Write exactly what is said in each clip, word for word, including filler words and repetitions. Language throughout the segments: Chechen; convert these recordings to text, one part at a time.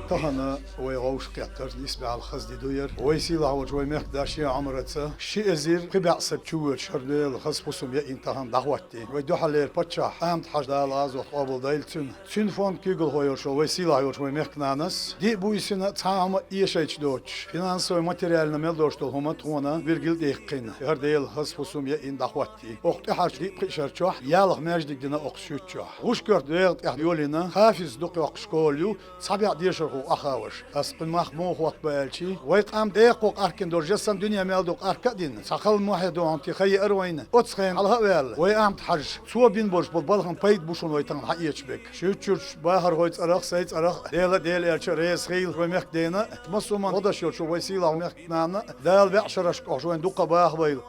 Тахана вай гӀовш кхеттар, исбаьхьал хаза ди ду яр. Вай сийлахь волчу вай мехкан да шен Ӏумраца ши эзар кхин бӀе саг чувоьдуш хӀара Делан хаза хӀусам яйина тахана дӀахӀоттийна. Вай дуьххьарлера паччахь Ахьмад-Хьаьжа, Дала гӀазот къобалдойла цуьнан. Цуьнан фонд куьйгалхо йолуш вай сийлахь йолчу вай мехкан нанас, диъ буьйсанна цхьа хӀума эшайча доцуш, финансово-материально мел долуш долу хӀума тхуна виргил а дийхкина, хӀара Делан хаза хӀусам яйина дӀахӀоттийна. Окху тӀаьхьарчу диъ-пхиъ шарчохь ялх маьждиг дина окху суьртехь. ГӀушкарт дегӀан тӀехь йолийна, Хафиз дукхахйоккху школа ю, цхьа бӀе дешархо Ӏахаваш. Ас кхин мах муха хӀоттабо аьлчи, вай къам декъо къаркина долуш, я санна дуьне мел ду къарка а дина, цхьа халла мохь а ду хьуна, ти хай яра вайна. Оцу хенахь хьалха а ваьлла, вай Ахьмад-Хьаьжа, цо бина болуш болу балхана пайда бу шуна вай тахана хьаэцаш берг. Шуьйрачу бахархойн цӀарах а, сайн цӀарах а, Дела, Дела аьлча, реза хила вай мехкан дена, массо а гӀо деш йолчу вай сийлахь мехкан нана, Дала бӀе шарашка охьуш вайна дукха баха вайла.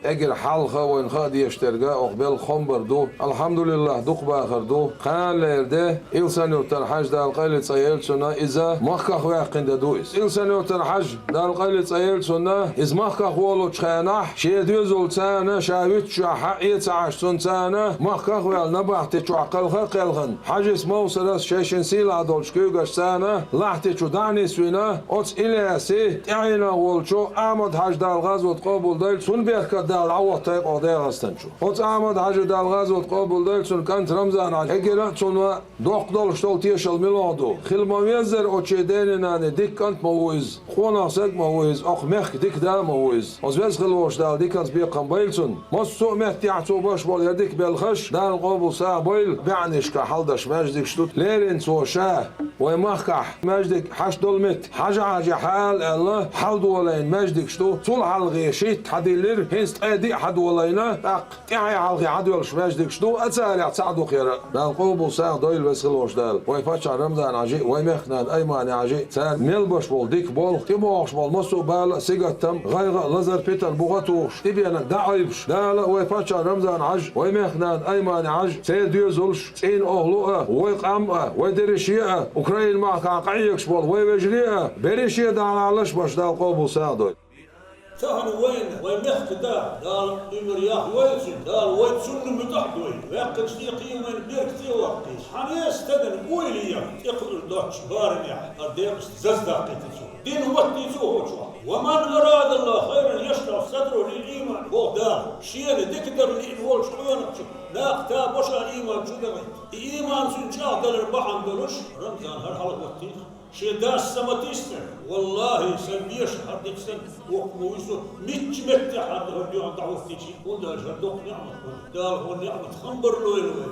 Эггара хьалха вайна хаа дезаш дерг, окху белхан хӀума бар ду. Алхьамдулиллахь, дукха бахар ду. Кхана лерина де, Илсан-Юьртара Хьаьжа, Дала къайле цӀа елла цунна, иза махках ваьккхина де ду иза. Илсан-Юьртара Хьаьжа, Дала къайле цӀа елла цунна, иза махках волучу хенахь, шен доьзалца ша вуьтучохь хьаэца Ӏаш цунна царна, махках а ваьлла, набахти чохь кхелха а кхелхина, Хьаьжас, Мовсарас шайшинна сийлахь долчу куьйгашца царна, лахьти чу дӀа а нисвина, оцу Ильясе тӀаьхьенах волчу Ахьмад-Хьаьжа, Дала гӀазот къобалдойла, цунна беркат Дала дӀахӀоттайо кху ДегӀастан чу. Оцу Ахьмад-Хьаьжа, Дала гӀазот къобалдойла, цуьнан кӀант Рамзан-Хьаьжа, эггара а цунна доккха долуш долу тешалла муьлха ду. Хила ма-веззара оцу шен дений-нанний дика кӀант ма ву иза, къонах стаг ма ву иза, окху мехкан дика да ма ву иза. Оцу веза хила волуш Дала диканца бекхам бойла цунна. Массо а меттехь цо беш болу я дика белхаш Дала къобал сагӀа бойла, бӀеннашка хьаладеш маьждигаш ду. Леррина цо ша вай махкахь маьждиг хьаш долу метта хьажа-хьажа хьала аьлла, хьаладолийна маьждигаш ду. Цул хьалхе шийтта хьадиллира, хӀинца ткъе диъ хьадолийна, тӀаккха тӀаьхье хьалхе хьадоьллуш маьждигаш ду, а царах цхьаъ ду кхера. Дала къобал сагӀа дойла, веза хила волуш Дала. Вай паччахь Рамзан-Хьаьжи, вай мехкан нана Аймани-Хьаьжи, цара мел беш болу дика болх, тӀебогӀуш болу массо а бала а, сигатам, гӀайгӀа а, лазар а, питана, бухатухуш, тӀебеанарг дӀакъайбаш, Дала вай паччахь Рамзан-Хьаьжа, вай мехкан нана Аймани-Хьаьжа, церан доьзалш, цӀийнан охӀла а, вай къам а, вай деррише а, Украин махкахь къахьоьгуш болу вай вежарий а, беррише а дӀалалаш беш, Дала къобал сагӀа дойла. Тахана вайна, вай мехкан да, Дала уьмар яхйойла цуьнан, Дала вай цунна муьтӀахь а дойла. Ваьккхинчу ден кхин вайна беркате а ваккхийла. Хьан эца стагана ойла ян, тӀекхуьур доцчу барамехь хӀара декъаста заза даккхийта цо. Дин хӀоттийта цо хӀокху чохь. «Ва ман арада Аллаху хайран яшрахь садраху лил ийман», боху Дала. Шена дика дар лиъна волчу къонахчун накха табо ша ийман чу дахийта. И ийман цуьнан чӀагӀдалар бахьана долуш, Рамзан хӀара хьалха хӀоттийна. Шен дас са ма тиссина, валлахӀи, сан беша хӀара дика санна, воккха ма вуй со, мичча меттехь хӀара дуьхьал дӀахӀоттийча, хӀунда аьлча хӀара доккха неӀмат ву. Дала хӀун неӀмат хам барлойла вай.